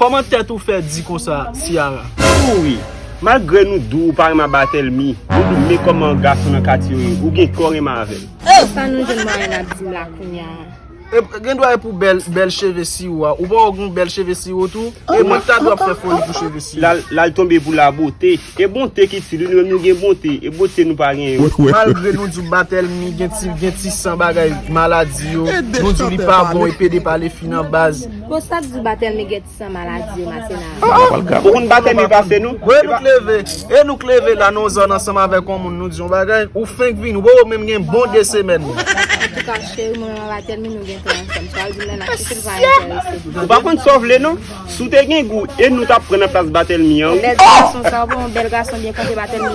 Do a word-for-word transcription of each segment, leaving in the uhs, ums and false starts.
Kòman tèt ou fè di konsa, Ciara? Wi, malgre nou di w ou pa renmen Bathelmy, nou di w men kòman gason nan katye yo ye, ou gen kè w renmen avè l. Sa nou jwenn mwayen ap di m la kounye a? E, gen dwa e pou bèl, bèl cheve siwo a. Ou pa wè w gen bèl cheve siwo tou? E mwen ki ta dwe ap fè foli pou cheve siwo. L al, l al tonbe pou labote. E bonte ki di li, nou menm nou gen bonte. E bonte nou pa genyen. Malgre nou di w Bathelmy gen ti, gen ti san bagay maladi yo, nou di w li pa bon, e pede pale fi nan baz. Bon, sa k di w Bathelmy gen ti san maladi yo, Masena? Ou konn Bathelmy pase nou? Wi, nou k leve. E nou k leve la nan yon zòn ansanm avèk yon moun, nou di yon bagay, ou fenk vini, ou poko menm gen bon de semèn. Antouka, cheri, mwen menm ak Bathelmy, nou gen tan ansanm. Sa vle di menaj, si l pa enterese. Ou pa konn sa w vle, non? Si w te gen gou, e nou t ap pran nan plas Bathelmy an, wi. Bèl gason sa, bon, bèl gason byen kanpe Bathelmy.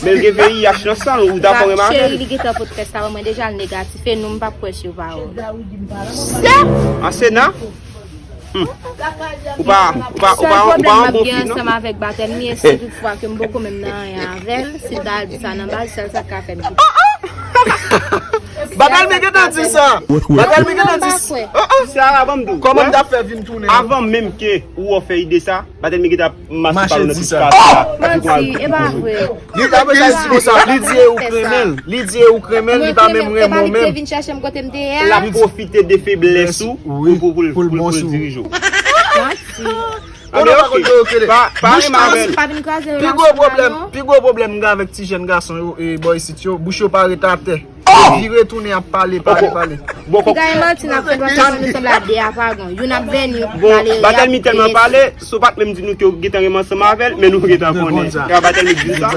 Men l gen V I H nan san l, ou dakò renmen avè l? Cheri, li gentan pot tès la ban mwen deja, l negatif. E nou, m p ap kwè sou pawòl. Masena? Hmm. Ou pa, ou pa, ou pa, ou pa yon bon fi, non? Sèl pwoblèm m ap gen ansanm avèk Bathelmy, e si toutfwa ke m poko menm nan anyen avè l, si l ta al di sa nan baz, sèl sa k ka fè m kite. Bathelmy gentan di sa. Bathelmy gentan di sa. Ciara, ban m di w. Kòman m t ap fè vin tounen? Avan menm ke ou fè ide sa, Bathelmy gentan ap mache pa nou nan tout katye a. Manti, e pa vre. Li ta bezwen di konsa, li di e ou k renmen l. Li di e ou k renmen l, li pa menm renmen w menm. L ap pwofite de feblès ou pou, pou, pou, pou, pou l dirije w. Manti. Konnen pa kote yo rele. Pa, pa renmen avè l. Pi gwo pwoblèm, pi gwo pwoblèm m gen avèk ti jèn gason yo, e bò isit yo, bouch yo pa ret atè. Vire tounen ap pale, pale, pale. Piga e manti n ap fè, paske nou sanble a de apagan. Youn ap vini, pale, Bathelmy tèlman pale, si w pa t menm di nou ke w gentan renmen ansanm avè l, men nou gentan konnen. Sa Bathelmy di sa.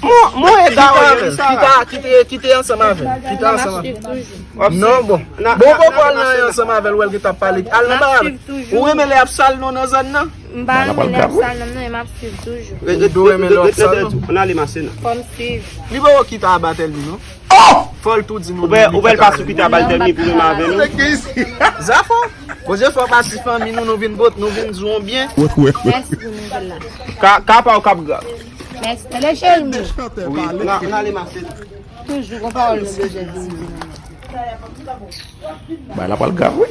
Mwen, mwen e dawo, Ciara. Kite, kite ansanm avè l. Kite ansanm avè l. Non, bon. Bon, bon, pral nan ansanm avè l, wè l gentan pale. Al nan bagay. Ou renmen lè y ap sal non nan zòn nan? M pa renmen lè y ap sal non, non, e m ap swiv toujou. Ret, ret, ret, ret nan tèt ou. Ann ale, Masena. Fò m swiv. Li poko kite a Bathelmy, non. Fò l tou di nou. Ou wè, ou wè l pa sou kite a Bathelmy pou renmen avè nou. Zafò. Bondye fè w pati fanmi nou, nou vin bot, nou vin di w yon byen. Mèsi pou nouvèl la. Ka, ka pa w k ap grav. Mèsi. Tande cheri m. Wi, ann ale, Masena. Toujou gon pawòl nou bezwen di. Bagay la pral grav, wi.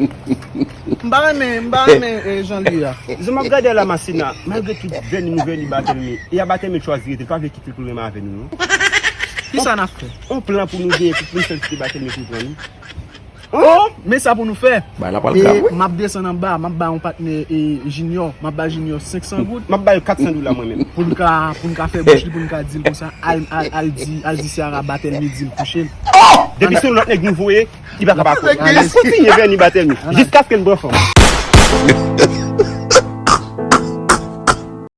M pa renmen, m pa renmen, eh, jan l ye a. Jan m ap gade a la, Masena, malgre tout vèni nou vèni Bathelmy, e a Bathelmy chwazi rete, l pa vle kite l pou l renmen avè nou, non. Kisa n ap fè? On plan pou nou genyen pou, pou n fè l kite Bathelmy pou l pran nou. Oh, men sa pou nou fè. Bagay la pral grav, wi. M ap desann anba, m ap bay yon patnè, eh, Junior, m ap bay Junior senk san goud. M ap ba l kat san dola mwen menm. Pou n ka, pou n ka fè bouch li, pou n ka di l konsa, al, al, al di, al di Ciara Bathelmy di l kouche l. Depi se yon lòt nèg nou voye, li pa ka pa kwè. N ap kontinye vèni Bathelmy jiskaske n pran fanm.